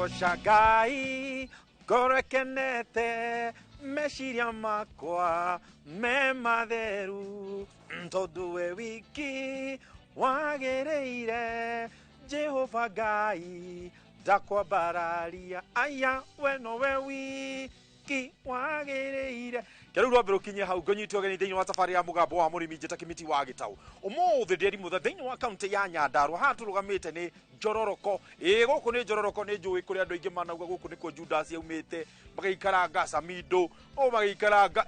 Ngũgoca Ngai ngoro ĩkenete, meciria makwa me matheru, tondũ we wiki wagĩrĩire. Jehova Ngai, ndakwambararia, aya we nowe wiki wagĩrĩire. Rĩu rwambe rũkinye hau. Ngũnyitwo ũgeni thĩinĩ wa thabarĩ ya Mũgambo wa Mũrĩmi. Njĩta Kĩmiti wa Gĩtaũ. Ũmũthĩ ndĩri mũthe thĩinĩ wa kaunti ya Nyandarũa. Haha tũrũgamĩte nĩ Njororoko. Ĩĩ, gũkũ nĩ Njororoko. Nĩ njũĩ kũrĩa andũ aingĩ manauga gũkũ nĩkuo Judas aumĩte, magĩikaranga Samindo o magĩikaranga.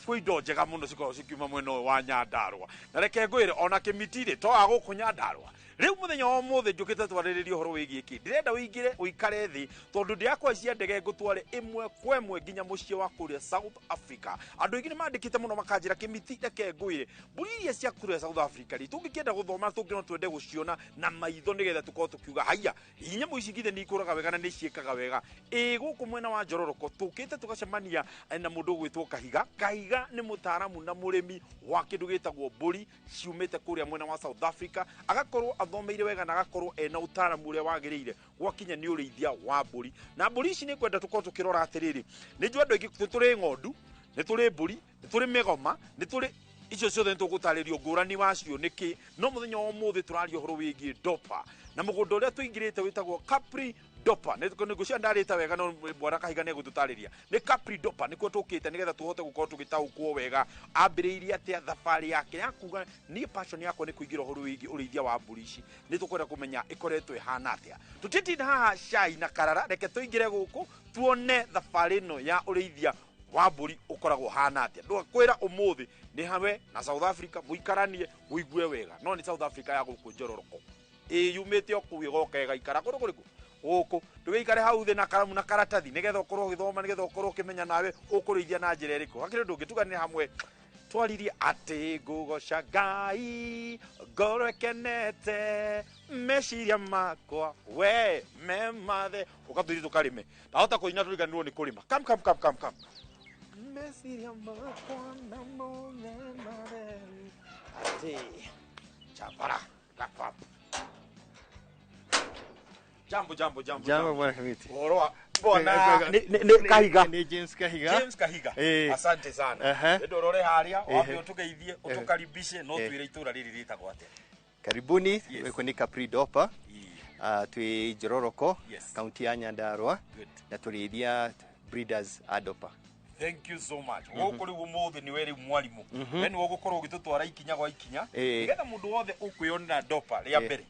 Kwĩ indo njega mũno cikoragwo cikiuma mwena ũyũ wa Nyandarũa, na reke ngwĩre ona Kĩmiti rĩ to wa gũkũ Nyandarũa. Rĩu mũthenya wa ũmũthĩ njũkĩte twarĩrĩrie ũhoro wĩgiĩ kĩ. Ndĩrenda ũingĩre ũikare thĩ, tondũ ndĩrakũhaicia ndege ngũtware ĩmwe kwa ĩmwe nginya mũciĩ wa kũrĩa South Africa. Andũ aingĩ nĩ mandĩkĩte mũno makanjĩra, "Kĩmiti, reke ngwĩre, mbũri iria cia kũrĩa South Africa rĩ, tũngĩkĩenda gũthoma, tũngĩ no twende gũciona na maitho nĩgetha tũkorwo tũkiuga haiya, nyamũ ici githĩ nĩ ikũraga wega na nĩ ciĩkaga wega?" Ĩ gũkũ mwena wa Njororoko tũkĩte tũgacemania na mũndũ ũgwĩtwo Kahiga. Kahiga nĩ mũtaaramu na mũrĩmi wa kĩndũ gĩtagwo mbũri ciumĩte kũrĩa mwena wa South Africa, agakorwo athomeire wega na agakorwo ena ũtaaramu ũrĩa wagĩrĩire gwakinya nĩ ũrĩithia wa mbũri. Na mbũri ici nĩ ngwenda tũkorwo tũkĩrora atĩrĩrĩ, nĩ njũĩ andũ aingĩ nĩ tũrĩ ng'ondu, nĩ tũrĩ mbũri, nĩ tũrĩ mĩgoma, nĩ tũrĩ icio ciothe. Nĩ tũgũtarĩrio ngũrani wacio nĩkĩ. No mũthenya wa ũmũthĩ tũraria ũhoro wĩgiĩ Dorper, na mũgũnda ũrĩa tũingĩrĩte wĩtagwo Capri Dorper. Nĩ ngũcia ndarĩte wega, no bwana Kahiga nĩ egũtũtarĩria. Nĩ Capri Dorper nĩkuo tũkĩte nĩgetha tũhote gũkorwo tũgĩtaũkwo wega ambĩrĩirie atĩa thabarĩ yake ya kuga, "Niĩ passion yakwa nĩ kũingĩra ũhoro wĩgiĩ ũrĩithia wa mbũri ici." Nĩ tũkwenda kũmenya ĩkoretwo ĩhana atĩa. Tũtitinda haha cai na karara, reke tũingĩre gũkũ tuone thabarĩ ĩno ya ũrĩithia wa mbũri ũkoragwo ũhana atĩa. Ndwakwĩra ũmũthĩ nĩ hawe na South Africa mũikaranie mũigue wega, no nĩ South Africa ya gũkũ Njororoko. Ĩ yumĩte o kũu ĩgoka ĩgaikara kũndũ kũrĩkũ gũkũ. Ndũgĩikare hau thĩ na karamu na karatathi nĩgetha ũkorwo ũgĩthoma, nĩgetha ũkorwo ũkĩmenya nawe ũkũrĩithia na njĩra ĩrĩkũ. Hakĩrĩ ũndũ ũngĩ tuganĩre hamwe, twaririe atĩ ngũgoca Ngai ngoro ĩkenete, meciria makwa we me mathe. Ũkatũire tũkarĩme, ndahota kũina tũriganĩrwo nĩ kũrĩma. Kam kam kam kam kam, meciria makwa namo me matheru, atĩ chapara wrap up. Jambo, jambo, jambo. Jambo, bwana Kamiti. Ũhoro wa bwana nĩ Kahiga? Ni James Kahiga. James Kahiga. Eh. Asante sana. Ndå rore harĩa wambe ũtũgeithie, ũtũkaribishe, no twĩre itũra rĩrĩ rĩtagwo atĩa? Karibuni. Yes. Yes. Ni Capri Dorper. Twi Njororoko, kaunti ya Nyandarua, na tũrĩithia breeders a Dorper. Thank you so much. Gũkũ rĩu ũmũthĩ nĩwe rĩu mwarimũ, we nĩwe ũgũkorwo ũgĩtũtwara ikinya gwa ikinya nĩgetha mũndũ wothe ũkwĩonera Dorper rĩa mbere.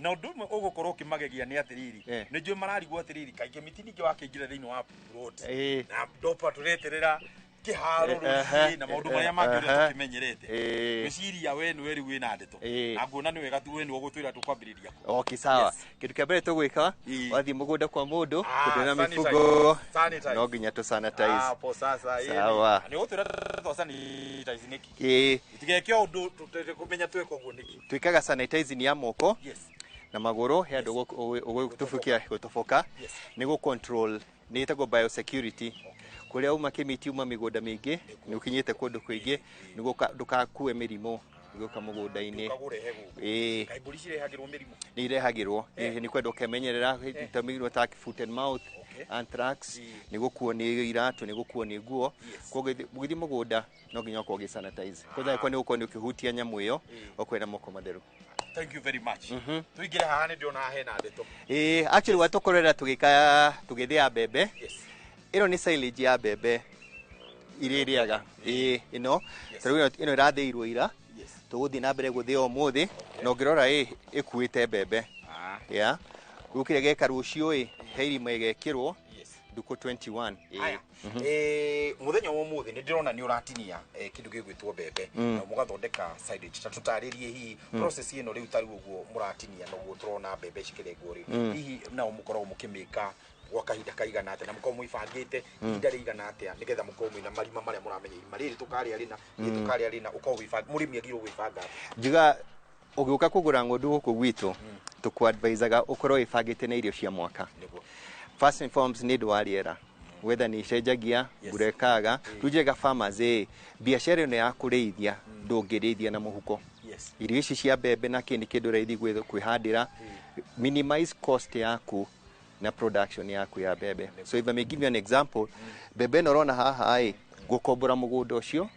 Na ũndũ ũmwe ũgũkorwo ũkĩmagegia nĩ atĩrĩrĩ, nĩ njũĩ mararigwo atĩrĩrĩ, kaingĩ miti ningĩ wakĩingĩra thĩinĩ wa plot na Dorper tũreterera kĩharo rũciĩ na maũndũ marĩa mangĩ ũrĩa tũkĩmenyerete. Ngwĩciria we nĩwe rĩu wĩna ndeto na nguona nĩ wega tu we nĩwe ũgũtwĩra tũkwambĩrĩria kũ. Okay, sawa. Yes. Kĩndũ kĩa mbere tũgwĩka, wathiĩ mũgũnda kwa mũndũ kũndũ na Sanitize. mĩbugo, Sanitize. no nginya tũ sanitize. Hapo sasa ĩĩ. Sawa. Nĩ ũgũtwĩra twa sanitize nĩkĩ? Tigeke ũndũ tũtekũmenya tweka ũguo nĩkĩ. Twĩkaga sanitizing ya moko na magũrũ he andũ ũgũtũbukia gũtoboka nĩ gũ control, nĩ ĩtagwo biosecurity. Kũrĩa uma kĩmiti uma mĩgũnda mĩingĩ, nĩ ũkinyĩte kũndũ kũingĩ nĩguo ndũgakue mĩrimũ gũka mũgũnda-inĩ. Ũkagũrehe gũkũ. Ĩĩ. Kaĩ mbũri cirehagĩrwo mĩrimũ? Nĩ irehagĩrwo. Nĩ kwenda ũkemenyerera ta mĩrimũ ta foot and mouth, anthrax, nĩ gũkuo nĩ iratũ, nĩ gũkuo nĩ nguo. Koguo ũgĩthiĩ mũgũnda no nginya ũkorwo ũgĩ sanitize kwanza, angĩkorwo nĩ ũgũkorwo nĩ ũkĩhutia nyamũ ĩyo, ũkorwo na moko matheru. Thank you very much. Tũingĩre haha, nĩ ndĩrona hena ndeto. Ĩĩ, actually watũkorera tũgĩka tũgĩthĩa mbembe. Ĩno nĩ silage ya mbembe iria ĩrĩaga. Ĩĩ, ĩno ta rĩu ĩno ĩrathĩirwo ira, tũgũthiĩ na mbere gũthĩa ũmũthĩ, na ũngĩrora ĩ ĩkuĩte mbembe ya rĩu kĩrĩa geka rũciũ ĩ he irima ĩgekĩrwo ndukũ 21. Ĩĩ. Aya. Mũthenya wa ũmũthĩ nĩ ndĩrona nĩ ũratinia kĩndũ gĩgwĩtwo mbembe na mũgathondeka silage. Ta tũtarĩrie hihi process ĩno rĩu, ta rĩu ũguo mũratinia na ũguo tũrona mbembe cikĩrengwo rĩu, hihi nao mũkoragwo mũkĩmĩka gwa kahinda kaigana atĩa, na mũkoragwo mwĩbangĩte ihinda rĩigana atĩa nĩgetha mũkorwo mwĩna marima marĩa mũramenya irima rĩrĩ tũkarĩa rĩna, rĩrĩ tũkarĩa rĩna? Ũkoragwo wĩbanga, mũrĩmi agĩrĩirwo gwĩbanga atĩa? Njuga ũgĩũka kũgũra ng'ondu gũkũ gwitũ, tũkũ-advisaga ũkorwo wĩbangĩte na irio cia mwaka. First and foremost, nĩ ũndũ wa rĩera, weather nĩ icenjagia, mbura ĩkaga. Rĩu njega farmers, ĩ biacara ĩno ya kũrĩithia ndũngĩrĩithia na mũhuko. Irio ici cia mbembe na kĩ nĩ kĩndũ raithi kwĩhandĩra, minimize cost yaku. Na production yaku ya mbembe. So if I may give you an example, mbembe ĩno ũrona haha ĩ, gũkombora mũgũnda ũcio,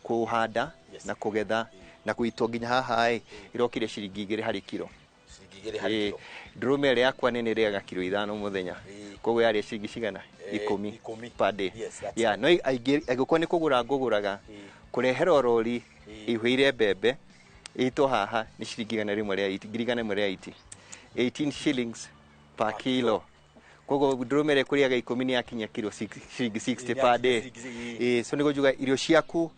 kũhanda na kũgetha na kũitwo nginya haha ĩ, ĩrokire ciringi 2 harĩ kiro. Ciringi 2 harĩ kiro. Ndũrũme ĩrĩa yakwa nene ĩrĩaga kiro 5 mũthenya. Koguo yarĩa ciringi cigana? 10 Ikũmi. Per day. Yes, that's Yeah, no aingĩ angĩkorwo nĩ kũgũra ngũgũraga, kũreherwo rori ĩihũire mbembe ĩitwo haha nĩ ciringi igana rĩmwe rĩa 80, ngiri igana rĩmwe rĩa 80, 18 shillings per kilo. Koguo ndũrũme ĩrĩa ĩkũrĩaga 10 nĩ yakinya kiro ciringi 60 per day. Ciringi Ĩĩ, so nĩguo njuga irio ciaku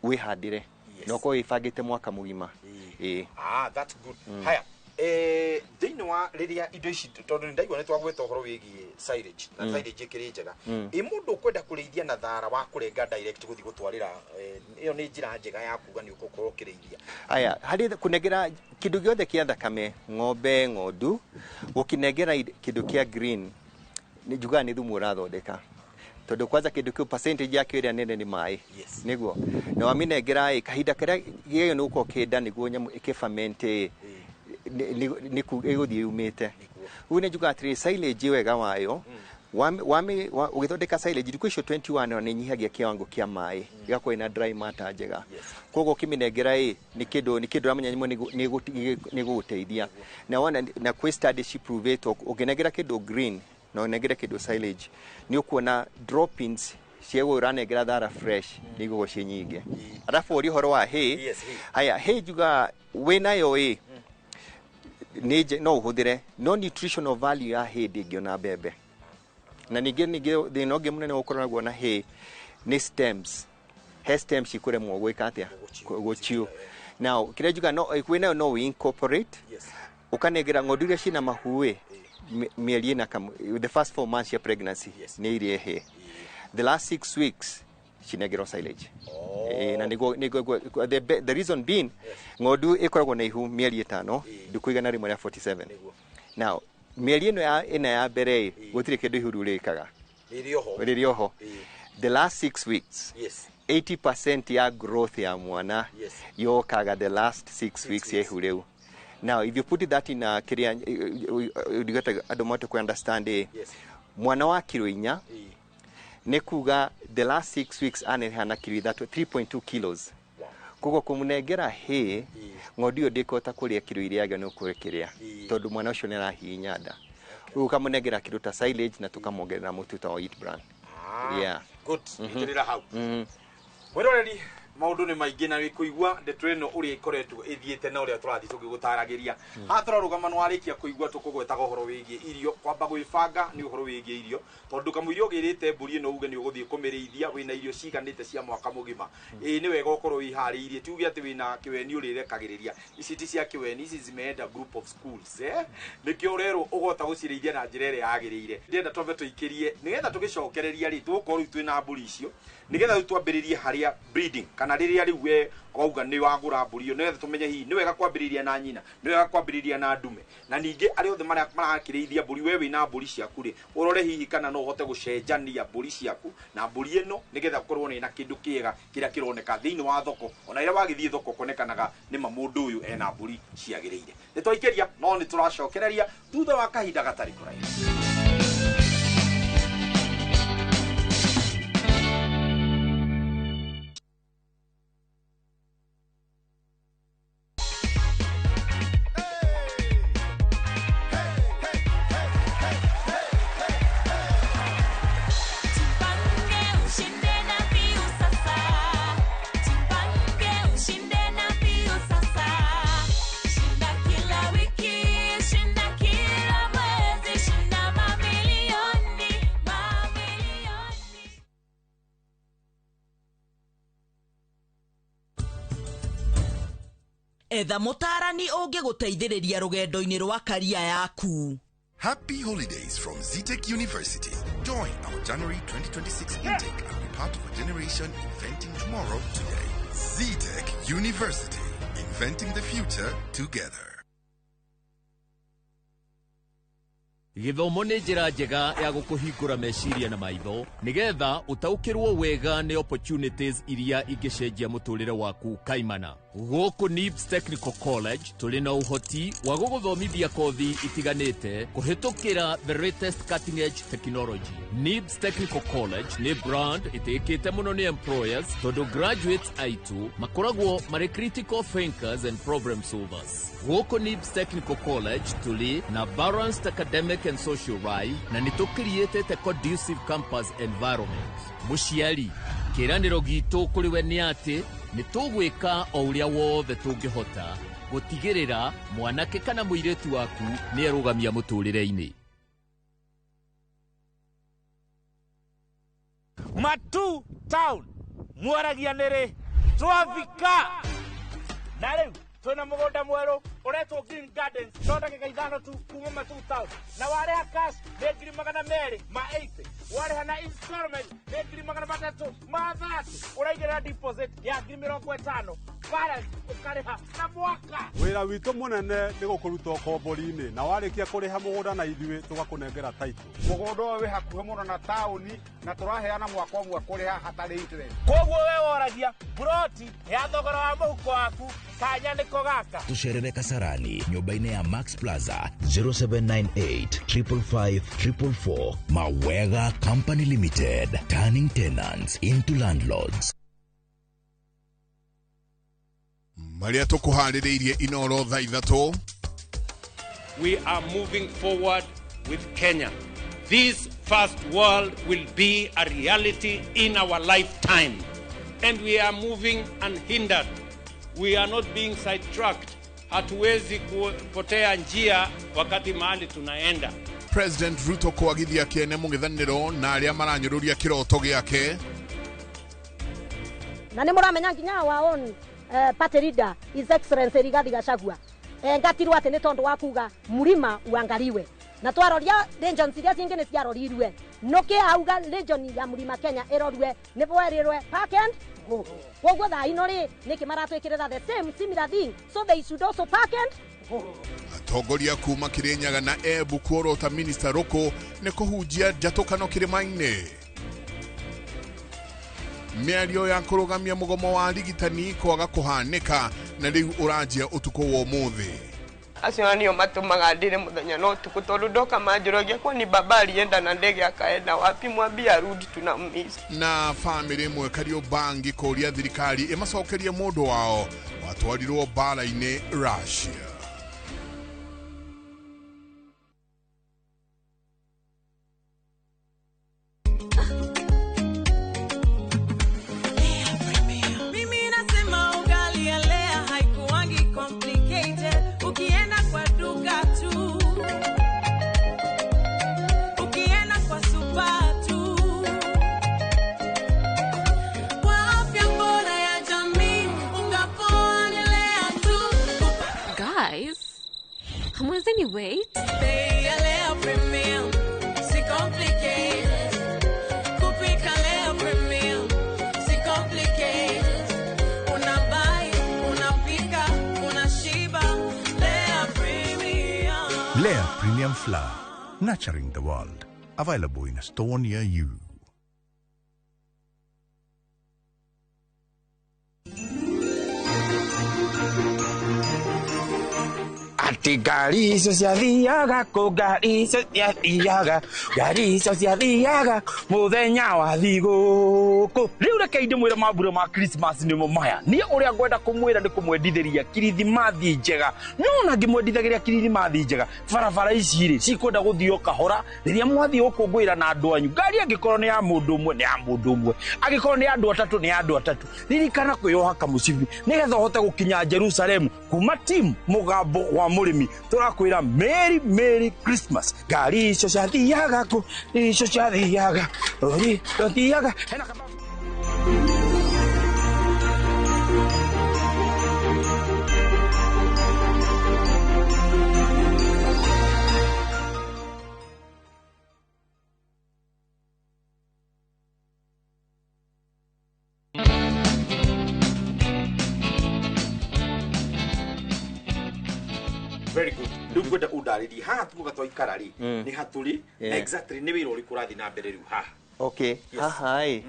wĩhandĩre na ũkorwo wĩbangĩte mwaka mũgima. Ĩĩ. Ah, that's good. Haya, thĩinĩ wa rĩrĩa indo ici, tondũ nĩ ndaigua nĩ twagweta ũhoro wĩgiĩ silage na silage ĩkĩrĩ njega, ĩ mũndũ ũkwenda kũrĩithia na thara wa kũrenga direct gũthiĩ gũtwarĩra, ĩyo nĩ njĩra njega ya kuga nĩ ũgũkorwo ũkĩrĩithia? Aya, harĩ kũnengera kĩndũ gĩothe kĩa thakame, ng'ombe, ng'ondu, gũkĩnengera kĩndũ kĩa green, nĩ njugaga nĩ thumu ũrathondeka, tondũ kwanza kĩndũ kĩu percentage yakĩo ĩrĩa nene nĩ maĩ. Nĩguo na wamĩnengera ĩ, kahinda karĩa gĩagĩrĩirwo nĩ gũkorwo kĩnda nĩguo nyamũ ĩkĩferment ĩ, ĩgũthiĩ yumĩte. Rĩu nĩ njugaga atĩrĩrĩ, silage wega wayo, ũgĩthondeka silage thikũ icio 21 nĩ ĩnyihagia kĩwango kĩa maĩ, ĩgakorwo ĩna dry matter njega. Koguo ũkĩmĩnengera ĩ, nĩ kĩndũ ũramenya nyamũ nĩ ĩgũgũteithia. Na wona na kwĩ studies ciprovĩtwo, ũngĩnengera kĩndũ green na ũnengere kĩndũ silage, nĩ ũkuona droppings ciaguo ũranengera thara fresh nĩ igũkorwo ciĩ nyingĩ. Arabu ũria ũhoro wa hay. Yes, hay. Haya, hay njugaga wĩnayo ĩ, no ũhũthĩre, no nutritional value ya hay ndĩngĩona mbembe. Na ningĩ thĩna ũngĩ mũnene ũkoragwo na hay nĩ stems. He stems ikũremwo gwĩka atĩa? Gũchiũ. Now kĩrĩa njugaga, no wĩnayo no incorporate, ũkanengera ng'ondu iria ciĩna mahu ĩ, mĩeri ĩna the first 4 months ya pregnancy nĩ irie hay, the last 6 weeks cinengerwo silage. Na nĩguo the reason being, ng'ondu ĩkoragwo na ihu mĩeri 5, ndukũ 147. Now mĩeri ĩno ya ĩna ya mbere ĩ, gũtirĩ kĩndũ ihu rĩu rĩkaga. Rĩrĩ oho. Rĩrĩ oho. The last 6 weeks, 80% ya growth ya mwana yokaga the last 6 weeks ya ihu rĩu. Now if you put that in a kĩrĩa ndigata andũ mahote ku understand ĩ, mwana wa kiro 4 nĩ kuga the last 6 weeks aneneha na kiro 3, 3.2 kilos. Koguo kũmũnengera hay, ng'ondu ĩyo ndĩkũhota kũrĩa kiro iria yagĩrĩirwo nĩ gũkorwo ĩkĩrĩa, tondũ mwana ũcio nĩ arahihinya nda. Rĩu ũkamũnengera kĩndũ ta silage na tũkamwongerera mũtu ta wa wheat bran. Yeah. Good. Nyitĩrĩra hau. Mwĩroreri, maũndũ nĩ maingĩ na wĩkũigua ndeto ĩno ũrĩa ĩkoretwo ĩthiĩte na ũrĩa tũrathiĩ tũgĩgũtaragĩria. Haha tũrarũgama nĩ warĩkia kũigua tũkũgwetaga ũhoro wĩgiĩ irio, kwamba gwĩbanga nĩ ũhoro wĩgiĩ irio, tondũ kamũira ũgĩrĩte mbũri ĩno uge nĩ ũgũthiĩ kũmĩrĩithia wĩna irio ciganĩte cia mwaka mũgima, ĩĩ nĩ wega ũkorwo wĩharĩirie. Tuge atĩ wĩna kĩweni ũrĩrekagĩrĩria, ici ti cia kĩweni, ici zimeenda group of schools, eh? Nĩkĩo ũrerwo ũgota gũcirĩithia na njĩra ĩrĩa yagĩrĩire. Ndĩrenda twambe tũikĩrie nĩgetha tũgĩcokereria rĩ, tũgũkorwo rĩu twĩna mbũri icio, nĩgetha rĩu twambĩrĩrie harĩa breeding, kana rĩrĩa rĩu we wauga nĩ wagũra mbũri ĩyo, nĩgetha tũmenye hihi nĩ wega kwambĩrĩria na nyina, nĩ wega kwambĩrĩria na ndume. Na ningĩ arĩa othe marakĩrĩithia mbũri, we wĩna mbũri ciaku rĩ, ũrore hihi kana no ũhote gũcenjania mbũri ciaku na mbũri ĩno, nĩgetha ũkorwo na kĩndũ kĩega kĩrĩa kĩroneka thĩinĩ wa thoko. Ona rĩrĩa wagĩthiĩ thoko konekanaga nĩma mũndũ ũyũ ena mbũri ciagĩrĩire. Nĩ twaikĩria, no nĩ tũracokereria thutha wa kahinda gatarĩ kũraihu. Jipange ushinde na mbiu sasa. Jipange ushinde na mbiu sasa. Shinda kila wiki, shinda kila mwezi, shinda mamilioni, mamilioni. Etha mũtaarani ũngĩgũteithĩrĩria rũgendo-inĩ rwa karia yaku. Happy holidays from Zetech University. Join our January 2026 intake and be part of a generation inventing tomorrow today. Zetech University, inventing the future together. Gĩthomo nĩ njĩra njega ya gũkũhingũra meciria na maitho nĩgetha ũtaũkĩrwo wega nĩ opportunities iria ingĩcenjia mũtũrĩre waku kaimana. Gũkũ NIBS Technical College tũrĩ na ũhoti wa gũgũthomithia kothi itiganĩte kũhĩtũkĩra the latest cutting edge technology. NIBS Technical College nĩ brand ĩtĩkĩte mũno nĩ employers tondũ graduates aitũ makoragwo marĩ critical thinkers and problem solvers. Gũkũ NIBS Technical College tũrĩ na balanced academic and social life na nĩ tũkiriĩtĩte conducive campus environment. Mũciari, kĩĩranĩro gitũ kũrĩ we nĩ atĩ nĩ tũgwĩka o ũrĩa wothe tũngĩhota gũtigĩrĩra mwanake kana mũirĩtu waku nĩ erũgamia mũtũrĩre-inĩ. Matu Town mwaragia nĩrĩ twafika na rĩu twĩna mũgũnda mwerũ ũretwo Green Gardens no ndagĩka 5 tu kuma Matu Town na warĩha cash nĩ 280,000, warĩha na installment nĩ 330,000, ũraigĩrĩra deposit ya 50,000, balance ũkarĩha na mwaka. Wĩra witũ mũnene nĩ gũkũruta ũkombori-inĩ na warĩkia kũrĩha mũgũnda na ithuĩ tũgakũnengera title. Mũgũnda ũyũ wĩ hakuhĩ mũno na taũni na tũraheana mwaka ũmwe kũrĩha hatarĩ interest. Koguo we woragia buroti ya thogora wa mũhuko waku kanya nĩko gaka. Tucerere Kasarani nyũmba-inĩ ya Max Plaza 0798 555 444. Mawega Company Limited, turning tenants into landlords. Maria tũkũharĩrĩirie Inoro thaa 3. We are moving forward with Kenya. This first world will be a reality in our lifetime. And we are moving unhindered. We are not being sidetracked. Hatuwezi kupotea njia wakati mahali tunaenda. President Ruto kwagithia kĩene mũng'ethanĩro na arĩa maranyũrũria kĩroto gĩake. Na nĩ mũramenya nginya wa own party leader His Excellency Rigathi Gachagua ngatirwo atĩ nĩ tondũ wa kuga mlima uangaliwe na twaroria regions iria cingĩ nĩ ciarorirwe nũkĩ auga region ya Mlima Kenya ĩrorwe nĩ bwerirwe park and go. Koguo thaa ino rĩ nĩkĩ maratwĩkĩrĩra the same similar thing, so they should also park and go. Atongoria kuma Kirinyaga na Embu kuorota Minister Ruku nĩ kũhunjia njatũkano kĩrĩma-inĩ. Mĩario ya kũrũgamia mũgomo wa arigitani kwaga kũhanĩka na rĩu ũranjia ũtukũ wa ũmũthĩ. Acio nĩo matũmaga ndĩre mũthenya na ũtukũ tondũ ndoka manjũragia kwani baba alienda na ndege akaenda wapi, mwambie arudi tunammiss. Na famĩlĩ ĩmwe Kariobangi kũria thirikari ĩmacokerie mũndũ wao watwarirwo mbara-inĩ Russia. Hamwezi wait. Lea Premium, si complicated. Kupika Lea Premium, si complicated. Unabai, unapika, unashiba. Lea Premium. Lea Premium Flour, nurturing the world. Available in a store near you. Ati ngari icio ciathiaga kũ, ngari icio ciathiaga, ngari icio ciathiaga mũthenya wa thigũkũ. Rĩu reke ndĩmwĩre mambura ma Christmas nĩmo maya. Niĩ ũrĩa ngwenda kũmwĩra nĩ kũmwendithĩria kirithimathi njega. No ona ngĩmwendithagĩria kirithimathi njega, barabara ici rĩ cikwenda gũthiĩ o kahora rĩrĩa mwathiĩ gũkũngũĩra na andũ anyu. Ngari angĩkorwo nĩ ya mũndũ ũmwe nĩ ya mũndũ ũmwe, angĩkorwo nĩ ya andũ atatũ nĩ ya andũ atatũ. Ririkana kwĩyoha kamũcibi nĩgetha ũhote gũkinya Jerusalemu kuma timu mũgambo wa mũrĩmi. Tũrakwĩra Merry Merry Christmas. Ngari icio ciathiaga kũ, icio ciathiaga, rũri rũthiaga. Hena kaba. Very good. Rĩu ngwenda ũndarĩrie haha tuuga twaikara rĩ, nĩ hatũrĩ na exactly nĩ wĩra ũrĩkũ ũrathiĩ na mbere rĩu haha? Okay, haha ĩ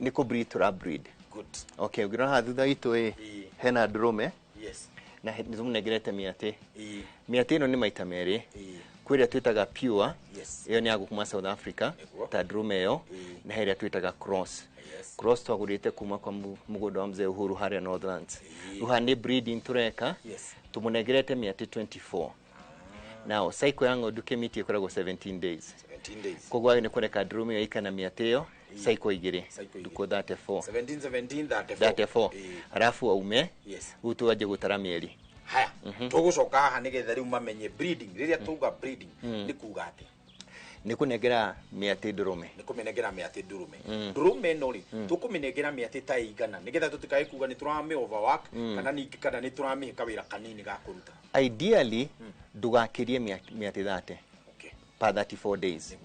nĩ kũ breed tũra breed. Good. Okay, ũngĩrora haha thutha witũ ĩ, hena ndũrũme na nĩ tũmũnengerete mĩatĩ. Mĩatĩ ĩno nĩ maita merĩ. Kwĩ ĩrĩa twĩtaga pure, ĩyo nĩ ya kuma South Africa, ta ndũrũme ĩyo, na he ĩrĩa twĩtaga cross. Cross twagũrĩte kuma kwa mũgũnda wa mzee Uhuru harĩa Northlands. Rĩu haha nĩ breeding tũreka, tũmũnengerete mĩatĩ 24. Now, cycle ya ng'ondu kĩmiti ĩkoragwo 17 days. 17 days. Koguo wagĩrĩirwo nĩ kũreka ndũrũme ĩyo ĩikare na mĩatĩ ĩyo cycle igĩrĩ, Cycle igĩrĩ. ndukũ 34. 17 17 34. 34. Arabu aume, rĩu twanjie gũtara mĩeri. Haya, tũgũcoka haha nĩgetha rĩu mamenye breeding. Rĩrĩa tuga breeding, nĩ kuga atĩa? Nĩ kũnengera mĩatĩ ndũrũme. Nĩ kũmĩnengera mĩatĩ ndũrũme. Ndũrũme ĩno rĩ, tũkũmĩnengera mĩatĩ ta ĩigana nĩgetha tũtikae kuga nĩ tũramĩ overwork, kana ningĩ kana nĩ tũramĩhe kawĩra kanini ga kũruta? Ideally, ndũgakĩrie mĩatĩ 30 per 34 days.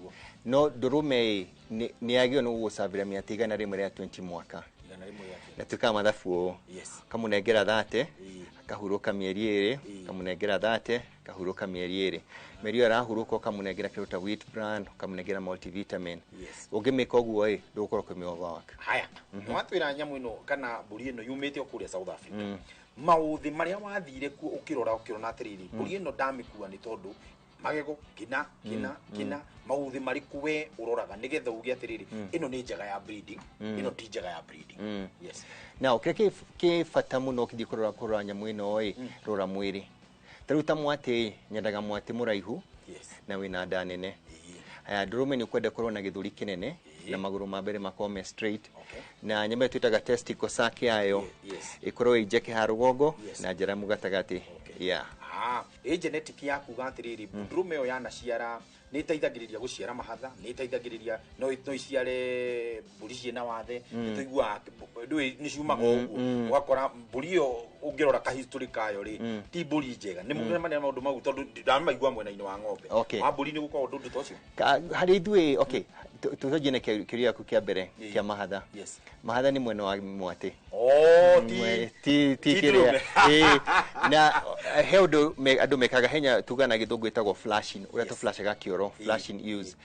No ndũrũme ĩ, nĩ yagĩrĩirwo nĩ gũgũcabĩra mĩatĩ 120 mwaka. 100 yake. Na tuĩkaga mathabu ũũ, kamũnengera 30, akahurũka mĩeri 2, kamũnengera 30, akahurũka mĩeri 2. Mĩeri ĩyo arahurũka ũkamũnengera kĩndũ ta wheat bran, ũkamũnengera multivitamin. Ũngĩmĩka ũguo ĩ, ndũgũkorwo ũkĩmĩ overwork. Haya, nĩwatwĩra nyamũ ĩno kana mbũri ĩno yumĩte o kũrĩa South Africa. Maũthĩ marĩa wathire kuo ũkĩrora ũkĩrona atĩrĩrĩ, mbũri ĩno ndamĩkua nĩ tondũ magego kĩna kĩna kĩna, maũthĩ marĩkũ we ũroraga nĩgetha uge atĩrĩrĩ, ĩno nĩ njega ya breeding, ĩno ti njega ya breeding? Yes. Now, kĩrĩa kĩ bata mũno ũkĩthiĩ kũrora nyamũ ĩno ĩ, rora mwĩrĩ. Ta rĩu ta mwatĩ ĩ, nyendaga mwatĩ mũraihu na wĩna nda nene. Haya, ndũrũme nĩ ũkwenda kũrwo na gĩthũri kĩnene na magũrũ ma mbere makorwo me straight. Na nyamũ ĩyo twĩtaga testicle sac yayo ĩkorwo ĩ njeke ha rũgongo na njaramu gatagatĩ. Yeah. Ah, ĩ genetic ya kuga atĩrĩrĩ, ndũrũme ĩyo yanaciara nĩ ĩteithagĩrĩria gũciara mahatha, nĩ ĩteithagĩrĩria no iciare mbũri ciĩna wathe. Nĩ tũiguaga ndũĩ nĩ ciumaga ũguo, ũgakora mbũri ĩyo ũngĩrora ka history kayo rĩ, ti mbũri njega. Nĩ mũremania maũndũ mau tondũ ndamaigua mwena-inĩ wa ng'ombe. Wa mbũri nĩ gũkoragwo ũndũ ta ũcio? Harĩ ithuĩ, okay, tũcenjie na kĩũria gĩaku kĩa mbere kĩa mahatha. Mahatha nĩ mwena wa mwatĩ. Oh, ti ti ti kĩrĩa. ndũrũme. Ĩĩ, na he ũndũ andũ mekaga henya tuga na gĩthũngũ ĩtagwo flashing, ũrĩa tũflashaga kĩoro, flashing use.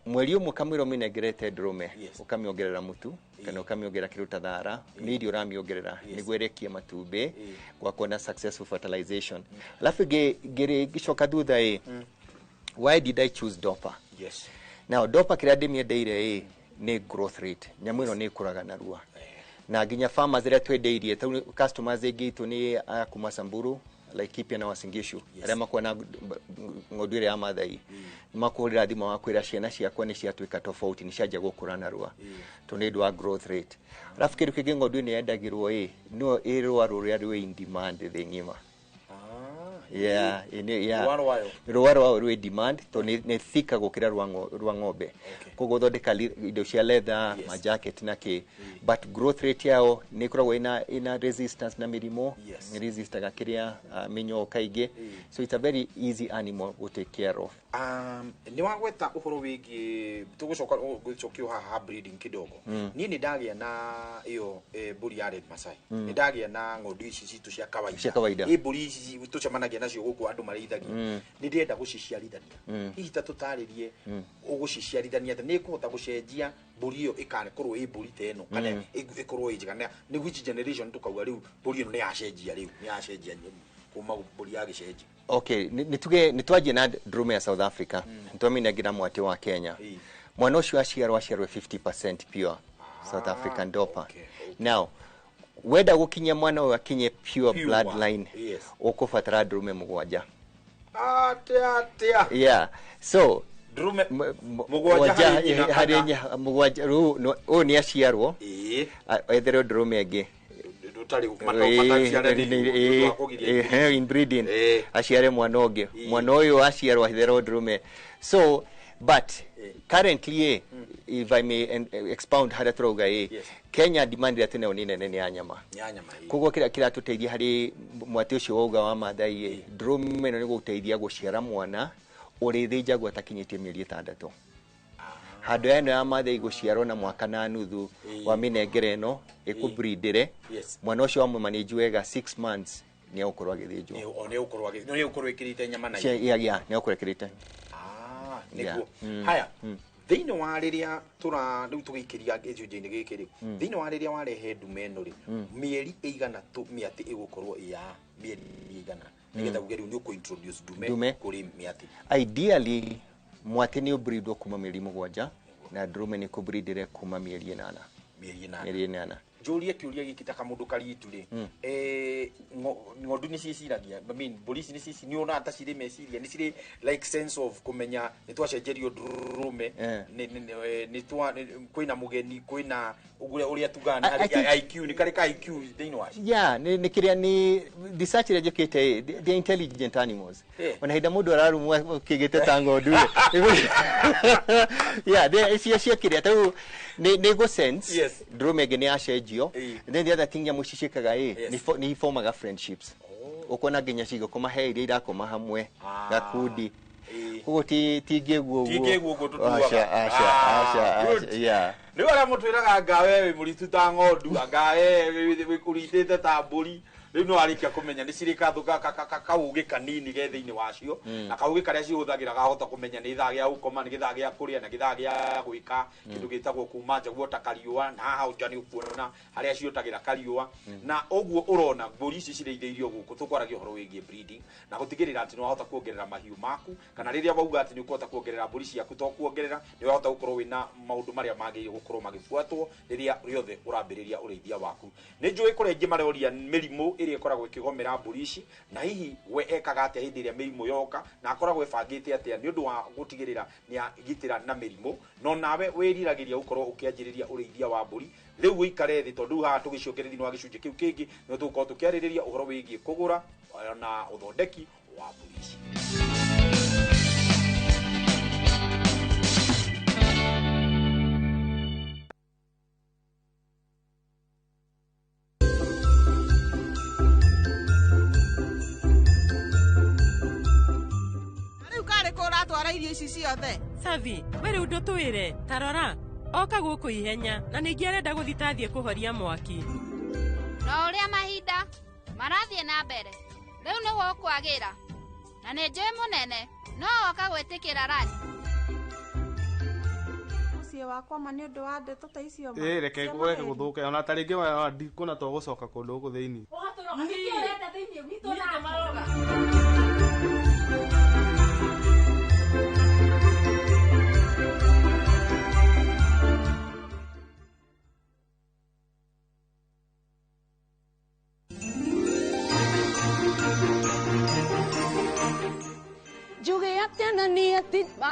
Mweri ũmwe kamũira ũmĩnengerete ndũrũme, ũkamĩongerera mũtu kana ũkamĩongerera kĩndũ ta thara, nĩ irio ũramĩongerera nĩguo ĩrekie matumbĩ, gwakorwo na successful fertilization. Alafu ngĩcoka thutha ĩ, why did I choose Dorper? Now Dorper kĩrĩa ndĩmĩendeire ĩ nĩ growth rate. Nyamũ ĩno nĩ ĩkũraga narua. Na nginya farmers arĩa twendeirie, tarĩu customers aingĩ itũ nĩ a kuma Samburu, Laikipia na Uasin Gishu, arĩa makoragwo na ng'ondu ĩrĩa ya Mathai. Nĩ makũhũrĩra thimũ makwĩra ciana ciakwa nĩ ciatuĩka tofauti, nĩ cianjia gũkũra narua tondũ nĩ ũndũ wa growth rate. Alafu kĩndũ kĩngĩ ng'ondu ĩno yendagĩrwo ĩ, no ĩ rũa rũrĩa rwĩ in demand thĩ ng'ima. Yeah, yeah. Rũa rwayo. Rũa rwayo rwĩ demand tondũ nĩ thika gũkĩra rwa ng'ombe. Koguo thondeka indo cia leather, ma jacket na kĩ. But growth rate yao nĩ ĩkoragwo ĩna resistance na mĩrimũ, nĩ resistaga kĩrĩa mĩnyoo kaingĩ. So it's a very easy animal to take care of. Nĩ wagweta ũhoro wĩgiĩ tũgũcoka gũcokio haha breeding kidogo. Niĩ nĩ ndagĩa na ĩyo mbũri ya Red Masai, nĩ ndagĩa na ng'ondu ici citũ cia kawaida. Cia kawaida. Ĩ mbũri ici tũcemanagia nacio gũkũ andũ marĩithagia, nĩ ndĩrenda gũciciarithania. Hihi ta tũtarĩrie, ũgũciciarithania atĩa? Nĩ ĩkũhota gũcenjia mbũri ĩyo ĩkakorwo ĩ mbũri ta ĩno kana ĩkorwo ĩ njega? Nĩ which generation tũkauga rĩu mbũri ĩno nĩ yacenjia, rĩu nĩ yacenjia kuma mbũri ya gĩcenji? Okay, nĩ tuge nĩ twanjie na ndũrũme ya South Africa, nĩ twamĩnengera mwatĩ wa Kenya. Mwana ũcio aciarwo 50% pure South African Dorper. Now wenda gũkinyia mwana ũyũ akinye pure Pure. bloodline, ũkũbatara ndũrũme 7. Atĩa atĩa? Yeah, so Ndũrũme 7 harĩ nyina harĩ kana? 7. Rĩu ũyũ nĩ aciarwo, etherwo ndũrũme ĩngĩ Ndũtarĩ mataciaranĩire, wa kũgiria inbreeding, aciare mwana ũngĩ. Mwana ũyũ aciarwo etherwo ndũrũme. So but currently, if I may expound harĩa tũrauga ĩ, Kenya demand ĩrĩa twĩnayo nĩ nene, nĩ ya nyama. Ya nyama. Koguo kĩrĩa kĩratũteithia harĩ mwatĩ ũcio wauga wa Mathai ĩ, ndũrũme ĩno nĩ gũteithia gũciara mwana ũrĩthĩnjagwo atakinyĩtie mĩeri 6, handũ ya ĩno ya Mathai gũciarwo na mwaka na nuthu. Wamĩnengera ĩno ĩkũbreedĩre, mwana ũcio wamũmanage wega 6 months Nĩ egũkorwo agĩthĩnjwo. O nĩ ũkorwo nĩ ũkorwo ĩkĩrĩte nyama na Yeah, nĩ egũkorwo ĩkĩrĩte. Ah, nĩguo. Haya, thĩinĩ wa rĩrĩa tũra rĩu tũgĩikĩria gĩcunjĩ-inĩ gĩkĩ rĩ, thĩinĩ wa rĩrĩa warehe ndume ĩno rĩ, mĩeri ĩigana mĩatĩ ĩgũkorwo ĩ ya mĩeri ĩigana nĩgetha uge rĩu nĩ ũkũ introduce ndume kũrĩ mĩatĩ? Ideally mwatĩ nĩ ũbreedwo kuma mĩeri 7 na ndũrũme nĩ kũbreedire kuma mĩeri 8. Mĩeri 8. Mĩeri 8. Njũrie kĩũria gĩkĩ ta kamũndũ karitu rĩ, ng'ondu nĩ ciĩciragia? I mean, mbũri ici nĩ ũronaga ta cirĩ meciria, nĩ cirĩ like sense of kũmenya nĩ twacenjerio ndũrũme, nĩ twa kwĩna mũgeni, kwĩna ũguo ũrĩa tugaga nĩ harĩ IQ, nĩ karĩ ka IQ thĩinĩ wacio? Yeah, nĩ kĩrĩa nĩ research ĩrĩa njĩkĩte, they are intelligent animals. Ona hĩndĩ mũndũ ararumwo kĩgĩte ta ng'ondu rĩ. Yeah, cio kĩrĩa tarĩu nĩ gũ sense ndũrũme ĩngĩ nĩ yacenjio. Then the other thing nyamũ ici ciĩkaga ĩ, nĩ iformaga friendships. Ũkona nginya cigĩkoma he iria irakoma hamwe gakundi. Koguo ti ngĩguo ũguo. Ti ngĩguo ũguo tũtuaga. Aca, aca, aca, aca, yeah. Rĩu arĩa mũtwĩraga anga we wĩ mũritu ta ng'ondu, anga we ũritĩte ta mbũri, rĩu no warĩkia kũmenya nĩ cirĩ kaũgĩ kanini ge thĩinĩ wacio, na kaũgĩ karĩa cihũthagĩra gahota kũmenya nĩ ithaa gĩa gũkoma, nĩ gĩthaa gĩa kũrĩa, na gĩthaa gĩa gwĩka kĩndũ gĩtagwo kuma nja guota kariũa, na haha nja nĩ ũkuona harĩa ciotagĩra kariũa. Na ũguo ũrona mbũri ici cirĩithĩirio gũkũ, tũkwaragia ũhoro wĩgiĩ breeding na gũtigĩrĩra atĩ nĩ wahota kuongerera mahiũ maku, kana rĩrĩa wauga atĩ nĩ ũkũhota kuongerera mbũri ciaku, to kuongerera nĩ wahota gũkorwo wĩna maũndũ marĩa magĩrĩire gũkorwo magĩbuatwo rĩrĩa rĩothe ũrambĩrĩria ũrĩithia waku. Nĩ njũĩ kũrĩa aingĩ maroria mĩrimũ ĩrĩa ĩkoragwo ĩkĩgomera mbũri ici, na hihi we ekaga atĩa hĩndĩ ĩrĩa mĩrimũ yoka, na akoragwo ĩbangĩte atĩa nĩ ũndũ wa gũtigĩrĩra nĩ agitĩra na mĩrimũ. No nawe wĩriragĩria gũkorwo ũkĩanjĩrĩria ũrĩithia wa mbũri, rĩu ũikare thĩ, tondũ rĩu haha tũgĩcokeria thĩinĩ wa gĩcunjĩ kĩu kĩngĩ nĩ tũgũkorwo tũkĩarĩrĩria ũhoro wĩgiĩ kũgũra na ũthondeki wa mbũri ici. Irio ici ciothe. Savi, we rĩu ndũtwĩre, ta rora, oka gũkũ ihenya na ningĩ arenda gũthiĩ tathiĩ kũhoria mwaki. No ũrĩa mahinda marathiĩ na mbere, rĩu nĩguo ũkwagĩra, na nĩ njũĩ mũnene no oka gwĩtĩkĩra rani. Mũciĩ wakwa ma nĩ ũndũ wa ndeto ta icio ma. Reke gũthũke ona ta rĩngĩ wa ndikuona to gũcoka kũndũ gũkũ thĩinĩ.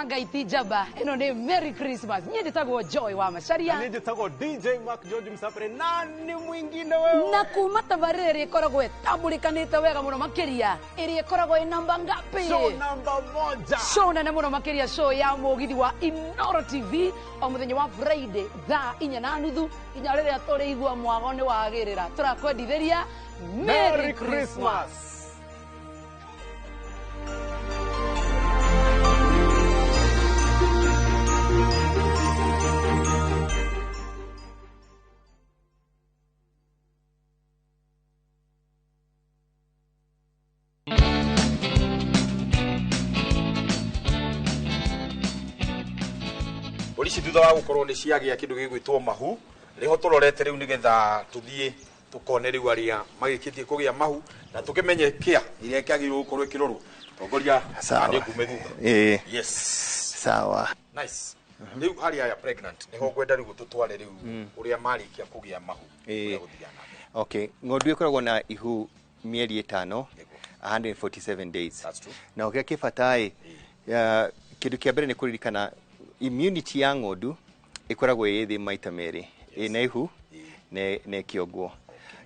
Ngai ti njamba ĩno nĩ Merry Christmas. Niĩ njĩtagwo Joy wa Macharia. Niĩ njĩtagwo DJ Mark George Msapere, na nĩ mwingine wewe. Na kuma tabarĩra ĩrĩa ĩkoragwo ĩtambũrĩkanĩte wega mũno makĩria, ĩrĩa ĩkoragwo ĩ namba ngapi? Show namba 1. Show nene mũno makĩria, show ya mũgithi wa Inoro TV o mũthenya wa Friday thaa 4:30 nginya rĩrĩa tũrĩigua mwago nĩ wagĩrĩra. Tũrakwendithĩria Merry Christmas. Mbũri ici thutha wa gũkorwo nĩ ciagĩa kĩndũ gĩgwĩtwo mahu, rĩho tũrorete rĩu nĩgetha tũthiĩ tũkone rĩu arĩa magĩkĩtie kũgĩa mahu na tũkĩmenye kĩa ĩrĩa kĩagĩrĩirwo gũkorwo ĩkĩrorwo. Tongoria nĩ ngume thutha. Yes. Sawa. Nice. Rĩu harĩ aya pregnant nĩho ngwenda rĩu tũtware rĩu ũrĩa marĩkia kũgĩa mahu. Okay, ng'ondu ĩkoragwo na ihu mĩeri 5, 147 days. Na ũrĩa kĩbata ĩ, kĩndũ kĩa mbere nĩ kũririkana immunity ya ng'ondu ĩkoragwo ĩ thĩ maita merĩ, ĩna ihu na ĩkĩongwo.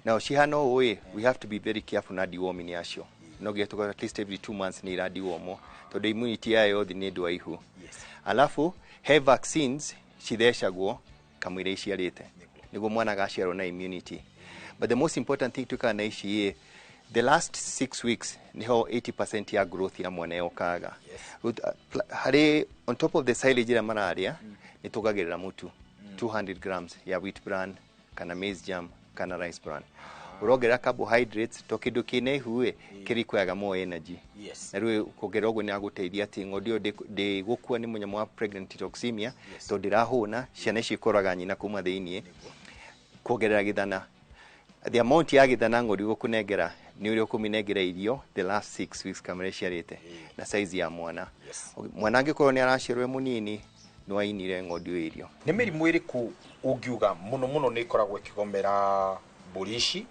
Now cihana ũũ ĩ, we have to be very careful na deworming yacio. No nginya tũkorwo at least every 2 months nĩ iradewormwo tondũ immunity yayo thĩ nĩ ũndũ wa ihu. Alafu he vaccines cithecagwo kamũira iciarĩte nĩguo mwana agaciarwo na immunity. But the most important thing twĩkaga na ici ĩ, the last 6 weeks niho 80% ya growth ya mwana yokaga. Harĩ on top of the silage ĩrĩa mararĩa, nĩ tũgagĩrĩra mũtu 200 grams ya wheat bran kana maize jam kana rice bran. Ũrongerera carbohydrates to kĩndũ kĩna ihu ĩ kĩrĩkwaga more energy. Yes. Na rĩu kuongerera ũguo nĩ agũteithia atĩ ng'ondu ĩyo ndĩgũkua nĩ mũnyamũ wa pregnant toxemia, tondũ ndĩrahũna ciana icio ikoraga nyina kuma thĩiniĩ. Kuongerera gĩthana, the amount ya gĩthana ng'ondu gũkũnengera nĩ ũrĩa ũkũmĩnengera irio the last 6 weeks kamũira ĩciarĩte na size ya mwana. Mwana angĩkorwo nĩ araciarwo e mũnini, nĩ wainire ng'ondu ĩyo irio. Nĩ mĩrimũ ĩrĩkũ ũngiuga mũno mũno nĩ ĩkoragwo ĩkĩgomera mbũri ici,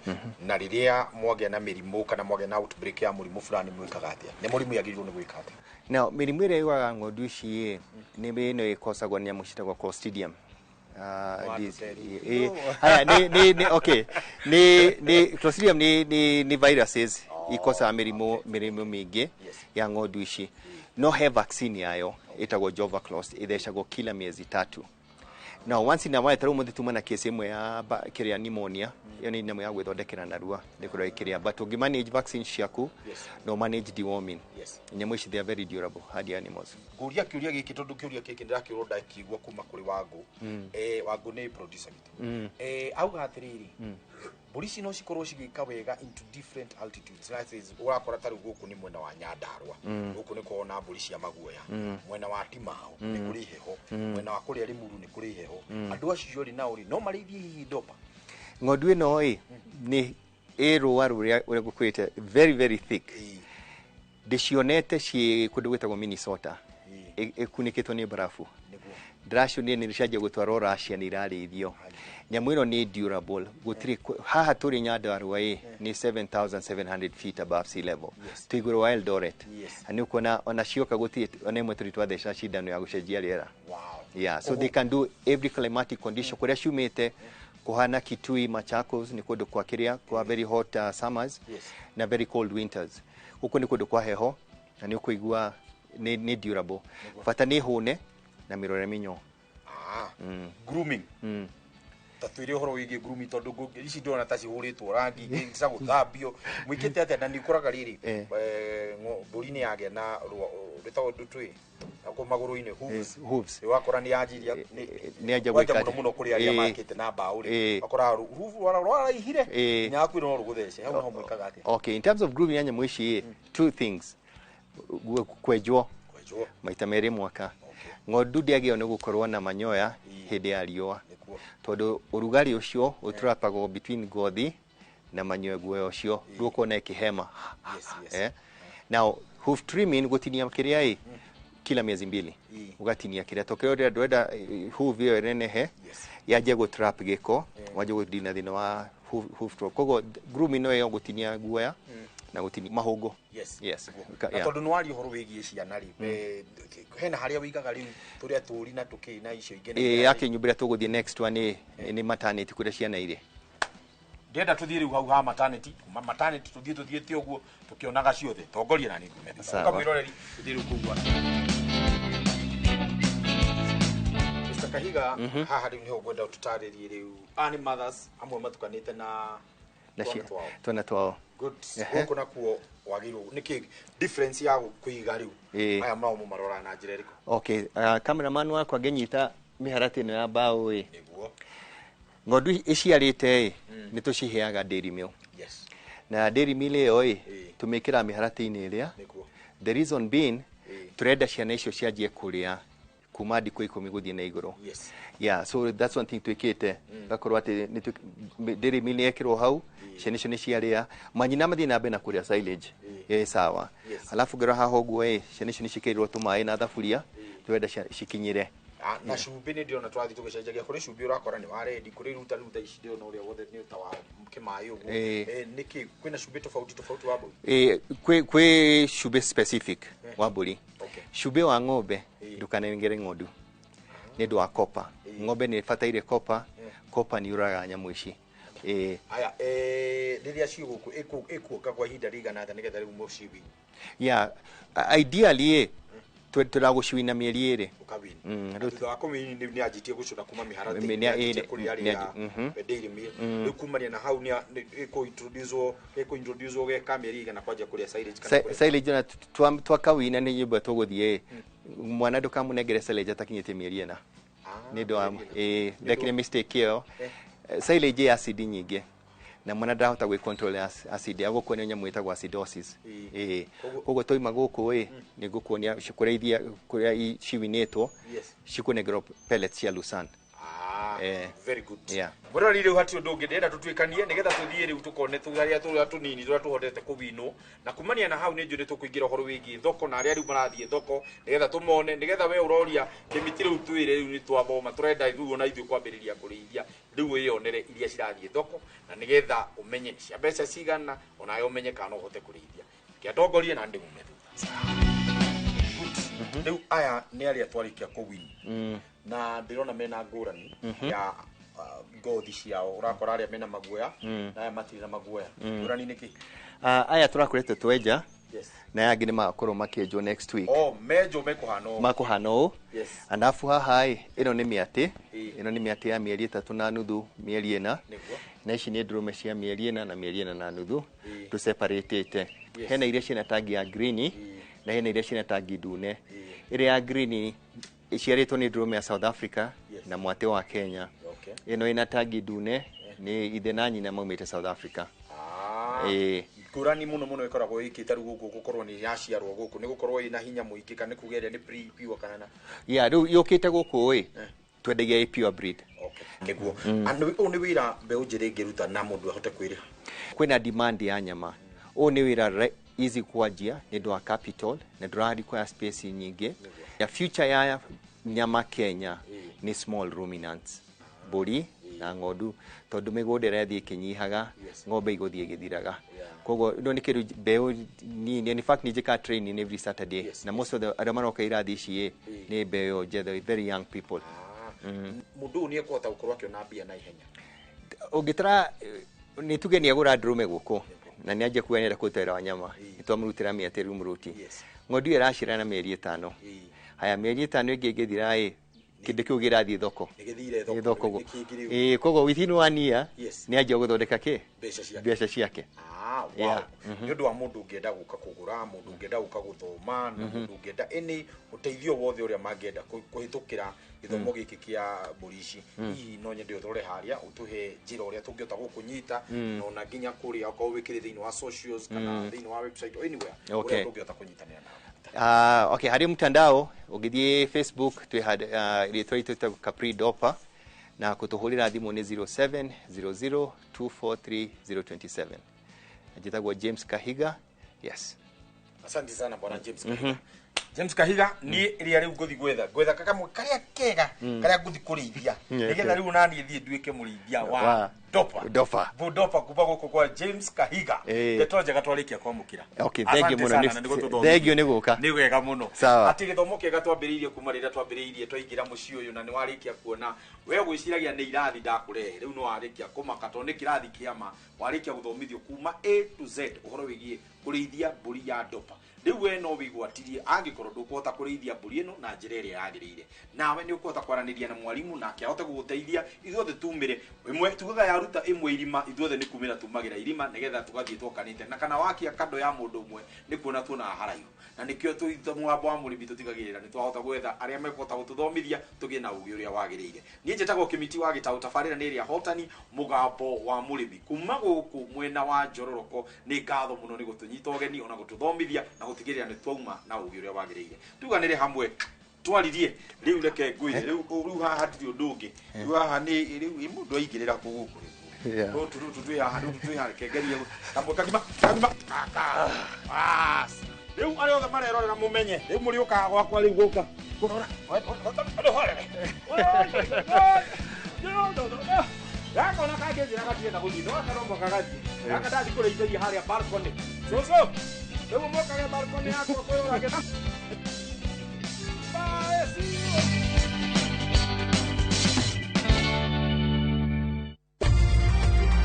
na rĩrĩa mwagĩa na mĩrimũ kana mwagĩa na outbreak ya mũrimũ fulani mwĩkaga atĩa? Nĩ mũrimũ yagĩrĩirwo nĩ gwĩka atĩa? Now, mĩrimũ ĩrĩa yũraga ng'ondu ici ĩ nĩ ĩno ĩkosagwo nĩ nyamũ ciĩtagwo Clostridium. Haya, nĩ okay, nĩ Clostridium nĩ viruses ikosaga mĩrimũ mĩingĩ ya ng'ondu ici, no he vaccine yayo ĩtagwo Jovaclost, ĩthecagwo kila miezi 3. Now, once in a while, tarĩu mũthĩ tuma na case ĩmwe ya kĩrĩa pneumonia. Ĩyo nĩ nyamũ ya gwĩthondekera narua nĩ kũrĩa ĩkĩrĩa, but ũngĩ manage vaccine ciaku no manage deworming, nyamũ ici, they are very durable hardy animals. Ngũria kĩũria gĩkĩ tondũ kĩũria gĩkĩ ndĩrakĩũrwo ndakĩigua kuma kũrĩ Wangũ. Wangũ nĩ producer witũ. Auga atĩrĩrĩ, mbũri ici no cikorwo cigĩka wega into different altitudes. That is, ũrakora ta rĩu gũkũ nĩ mwena wa Nyandarua, gũkũ nĩ korwo na mbũri cia maguoya, mwena wa Timao nĩ kũrĩ heho, mwena wa kũrĩa Limuru nĩ kũrĩ heho. Andũ acio rĩ, nao rĩ, no marĩithie hihi ndopa? Ng'ondu ĩno ĩ nĩ ĩ rũa rũrĩa ũrĩa ngũkwĩrĩte, very very thick. Ndĩcionete ciĩ kũndũ gwĩtagwo Minnesota, ĩkunĩkĩtwo nĩ barabu. Ndĩracionire nĩ cianjia gũtwarwo Russia, nĩ irarĩithio. Nyamũ ĩno nĩ durable, gũtirĩ haha tũrĩ Nyandarua ĩ nĩ 7700 feet above sea level, twĩ igũrũ wa Eldoret. Na nĩ ũkuona ona cioka gũtirĩ ona ĩmwe tũrĩ twatheca cindano ya gũcenjia rĩera. Yeah, so they can do every climatic condition. Kũrĩa ciumĩte kuhana Kitui, Machakos, nĩ kũndũ kwa kĩrĩa kwa very hot summers na very cold winters. Gũkũ nĩ kũndũ kwa heho na nĩ ũkũigua nĩ durable. Bata nĩ hũne na mĩrore mĩnyoo. Grooming. Ta twĩre ũhoro wĩgiĩ grooming, tondũ ici ndĩrona ta cihũrĩtwo rangi, ingĩ cia gũthambio, mwĩkĩte atĩa? Na nĩ ũkoraga rĩrĩ, mbũri nĩ yagĩa na rwĩtagwo ndutwĩ nakũ magũrũ-inĩ, hooves. Hooves. Wakora nĩ yanjiria nĩ yanjia kwanja gwĩka mũno atĩa? Mũno kũrĩ arĩa makĩte na mbaũ rĩ, wakora rubu rwaraihire nginya hakuhĩ no rũgũthece hau. Naho mwĩkaga atĩa? Okay, in terms of grooming ya nyamũ ici ĩ, two things. Kwenjwo Kwenjwo. maita merĩ mwaka. Ng'ondu ndĩagĩrĩirwo nĩ gũkorwo na manyoya hĩndĩ ya riũa, tondũ ũrugarĩ ũcio ũtrapagwo between ngothi na manyoya, guoya ũcio, rĩu ũkona ĩkĩhema. Now, hoof trimming, gũtinia kĩrĩa ĩ kila miezi 2, ũgatinia kĩrĩa tondũ kĩrĩa ndwenda hoof ĩyo ĩnenehe yanjie gũ trap gĩko, wanjie gũdina thĩna wa hoof drop. Koguo grooming no ĩyo gũtinia guoya na gũtinia mahũngũ. Yes. Na tondũ nĩ waria ũhoro wĩgiĩ ciana rĩ, hena harĩa wĩigaga rĩu tũrĩa tũri na tũkĩ na icio ingĩ na Ĩ ingĩ? yake nyũmba ĩrĩa tũgũthiĩ next one nĩ maternity, kũrĩa ciana irĩ. Ndĩrenda tũthiĩ rĩu hau ha maternity, kuma maternity tũthiĩ tũthiĩte ũguo tũkĩonaga ciothe. Tongoria na nĩ ngume. Sawa. Ũkamwĩroreri, tũthiĩ rĩu kũu gwa Mr. Kahiga. Haha rĩu nĩho ngwenda ũtũtarĩrie rĩu aya nĩ mothers amwe matukanĩte na na twana twao. Twana twao. Good. Gũkũ nakuo wagĩrĩirwo nĩkĩ difference ya kũiga rĩu aya mao mũmaroraga na njĩra ĩrĩkũ? Okay, cameraman wakwa ngĩnyita mĩharatĩ ĩno ya mbaũ ĩ, Nĩguo. Ng'ondu ĩciarĩte ĩ, nĩ tũciheaga dairy meal. Na dairy meal ĩyo ĩ, tũmĩkĩraga mĩharatĩ-inĩ ĩrĩa. The reason being, tũrenda ciana icio cianjie kũrĩa kuma ndikũ 10 gũthiĩ na igũrũ. Yeah, so that's one thing twĩkĩte, gakorwo atĩ dairy meal nĩ yekĩrwo hau, ciana icio nĩ ciarĩa, manyina mathiĩ na mbere na kũrĩa silage ĩ sawa. Alafu ngĩrora haha ũguo ĩ, ciana icio nĩ ciĩkĩrĩrwo tũmaĩ na thaburia, tũrenda cikinyĩre. Ah, na cumbĩ nĩ ndĩrona tũrathiĩ tũgĩcenjagia. Kũrĩ cumbĩ ũrakora nĩ wa rendi, kũrĩ ruta rĩu thaa ici ndĩrona ũrĩa wothe nĩ ta wa kĩmaĩ ũguo. Nĩkĩ kwĩna cumbĩ tofauti tofauti wa mbũri? Kwĩ cumbĩ specific wa mbũri. Cumbĩ wa ng'ombe ndũkanengere ng'ondu nĩ ũndũ wa copper. Ng'ombe nĩ ĩbataire copper. Copper nĩ yũragaga nyamũ ici. Haya, rĩrĩa ciĩ gũkũ ĩkuonga kwa ihinda rĩigana atĩa nĩgetha rĩu mũciwini? Yeah, ideally ĩ tũragũciwina mĩeri 2. Ũkawini. Rĩu Thutha wa kũmĩini nĩ anjĩtie gũcũna kuma mĩharatĩ, nĩ- nĩ anjĩtie kũrĩa rĩa dairy meal. Rĩu kumania na hau nĩ ĩkũ-introduce geka mĩeri igana kwanjia kũrĩa silage kana kũrĩa Silage na twakawina nĩ nyũmba tũgũthiĩ ĩ, mwana ndũkamũnengere silage atakinyĩtie mĩeri 4, nĩ ũndũ wa ndekire mistake ĩyo. Silage ĩ acid nyingĩ. Na mwana ndahota gwĩ control acid agũkuonia nyamũ ĩtagwo acidosis. Ĩĩ, koguo twaima gũkũ ĩ nĩ ngũkuonia kũrĩa iria kũrĩa ciwinĩtwo cikũnengerwo pellets cia Lucerne. Very good. Yeah. Mũrori, rĩu hatirĩ ũndũ ũngĩ ndĩrenda tũtuĩkanie nĩgetha tũthiĩ rĩu tũkone tũrĩa tũrĩa tũnini tũrĩa tũhotete kũwinwo, na kumania na hau nĩ njũĩ nĩ tũkũingĩra ũhoro wĩgiĩ thoko na arĩa rĩu marathiĩ thoko nĩgetha tũmone, nĩgetha we ũroria Kĩmiti rĩu twĩre rĩu nĩ twathoma tũrenda rĩu ona ithuĩ kwambĩrĩria kũrĩithia, rĩu wĩyonere iria cirathiĩ thoko na nĩgetha ũmenye nĩ cia mbeca cigana, onawe ũmenye kana no ũhote kũrĩithia. Kĩatongorie na ndĩmume thutha. Rĩu aya nĩ arĩa twarĩkia kũwin na ndĩrona mena ngũrani ya ngothi ciao, ũrakora arĩa mena maguoya na aya matirĩ na maguoya. Ngũrani nĩ kĩ? Aya tũrakoretwo twenja na aya angĩ nĩ magakorwo makĩenjwo next week. Oh, menjwo mekũhana ũũ. Makũhana ũũ. Alafu haha ĩ ĩno nĩ mĩatĩ, ĩno nĩ mĩatĩ ya mĩeri 3.5, mĩeri 4. Na ici nĩ ndũrũme cia mĩeri 4 na mĩeri 4.5 tũseparĩtĩte. Hena iria ciĩna tangi ya green na hena iria ciĩna tangi ndune. Ĩrĩa ya green ĩciarĩtwo nĩ ndũrũme ya South Africa na mwatĩ wa Kenya. Ĩno ĩna tangi ndune nĩ ithe na nyina maumĩte South Africa. Ngũrani mũno mũno ĩkoragwo ĩkĩte rĩu gũkũ gũkorwo nĩ yaciarwo gũkũ nĩ gũkorwo ĩna hinya mũingĩ kana nĩ kuga ĩrĩa nĩ pre pure kana na Yeah, rĩu yũkĩte gũkũ ĩ twendagia ĩ pure breed. Nĩguo. Ũyũ nĩ wĩra mbeũ njĩthĩ ĩngĩruta na mũndũ ahote kwĩrĩha? Kwĩna demand ya nyama. Ũyũ nĩ wĩra easy kwanjia nĩ ũndũ wa capital na ndũra require space nyingĩ. Ya future ya nyama Kenya nĩ small ruminants, mbũri na ng'ondu, tondũ mĩgũnda ĩrathiĩ ĩkĩnyihaga, ng'ombe igũthiĩ ĩgĩthiraga. Koguo ĩno nĩ kĩndũ mbeũ nini. In fact, nĩ njĩkaga training every Saturday na most of the arĩa maroka irathi ici ĩ nĩ mbeũ njethĩ, very young people. Mũndũ ũyũ nĩ ekũhota gũkorwo akĩona mbia na ihenya? Ũngĩtara nĩ tuge nĩ agũra ndũrũme gũkũ na nĩ anjia kuga nĩarenda kũruta wĩra wa nyama, nĩ twamũrutĩra mĩatĩ rĩu mũruti ng'ondu ĩyo ĩraciara na mĩeri 5. Haya, mĩeri 5 ĩngĩ ĩngĩthira ĩ kĩndũ kĩu kĩrathiĩ thoko. Nĩ gĩthire Nĩ thoko thoko. ũguo. Nĩ kĩngĩ rĩu. Ĩĩ, koguo within one year nĩ anjia gũthondeka kĩ Mbeca ciake. Mbeca ciake. Ah, wow. Yeah. Nĩ ũndũ wa mũndũ ũngĩenda gũka kũgũra, mũndũ ũngĩenda gũka gũthoma na mũndũ ũngĩenda any ũteithio wothe ũrĩa mangĩenda kũhĩtũkĩra gĩthomo gĩkĩ kĩa mbũri ici, hihi no nyende ũtũrore harĩa ũtũhe njĩra ũrĩa tũngĩhota gũkũnyita na ona nginya kũrĩa okorwo wĩkĩre thĩinĩ wa socials kana thĩinĩ wa website or anywhere ũrĩa tũngĩhota kũnyitanĩra nawe. Okay, harĩ mtandao ũngĩthiĩ Facebook twĩ rĩtwa ritũ twĩtagwo Capri Dopa, na kũtũhũrĩra thimũ nĩ 0700 243 027. Njĩtagwo James Kahiga. Yes. Asante sana bwana James Kahiga. James Kahiga, niĩ ĩrĩa rĩu ngũthi gwetha kakamwe karĩa kega karĩa ngũthi kũrĩithia nĩgetha rĩu naniĩ thiĩ nduĩke mũrĩithia wa Dopa. Dopa. Budopa kuma gũkũ kwa James Kahiga. Ndeto njega twarĩkia kwamũkĩra. Okay, thank you Asante mũno. sana na nĩgũtũthomithia. Thank you nĩ gũka. Nĩ wega mũno. Sawa. Atĩ gĩthomo kĩega twambĩrĩirie kuma rĩrĩa twambĩrĩirie twaingĩra mũciĩ ũyũ, na nĩ warĩkia kuona we gwĩciragia nĩ irathi ndakũrehe, rĩu nĩ warĩkia kũmaka tondũ nĩ kĩrathi kĩa ma, warĩkia gũthomithio kuma A to Z ũhoro wĩgiĩ kũrĩithia mbũri ya Dopa. Rĩu we no wĩgwatirie angĩkorwo ndũkũhota kũrĩithia mbũri ĩno na njĩra ĩrĩa yagĩrĩire, nawe nĩ ũkũhota kwaranĩria na mwarimũ nake ahote gũgũteithia. Ithuothe tumĩre ĩmwe, tugaga yaruta ĩmwe irima, ithuothe nĩ kumĩra tumagĩra irima nĩgetha tũgathiĩ twokanĩte, na kana wakia kando ya mũndũ ũmwe nĩ kuona tuonaga haraihu, na nĩkĩo mũgambo wa mũrĩmi tũtigagĩrĩra nĩ twahota gwetha arĩa mekũhota gũtũthomithia tũgĩe na ũgĩ ũrĩa wagĩrĩire. Niĩ njĩtagwo Kĩmiti wa Gĩtaũ, tabarĩra nĩ ĩrĩa hotani mũgambo wa mũrĩmi kuma gũkũ mwena wa Njororoko. Nĩ ngatho mũno nĩ gũtũnyita ũgeni ona gũtũthomithia na gũtigĩrĩra nĩ twauma na ũgĩ ũrĩa wagĩrĩire. Tuganĩre hamwe twaririe rĩu, reke ngwĩre rĩu haha hatirĩ ũndũ ũngĩ, rĩu haha nĩ rĩu mũndũ aingĩrĩra kũ gũkũ rĩu. Rũtũ rũtũ twĩ haha, rĩu twĩ haha, reke ngerie kamwe kagima kagima kaka. Bas, rĩu arĩa othe marerorera mũmenye rĩu mũrĩũkaga gwakwa rĩu gũka kũrora horere gaka ona kangĩnjĩra gatienda gũthiĩ no gaka no mũhaka gathiĩ. Gaka ndathi kũrĩithĩria harĩa balcony, cũcũ, rĩu mũkage balcony yakwa kwĩroragĩra.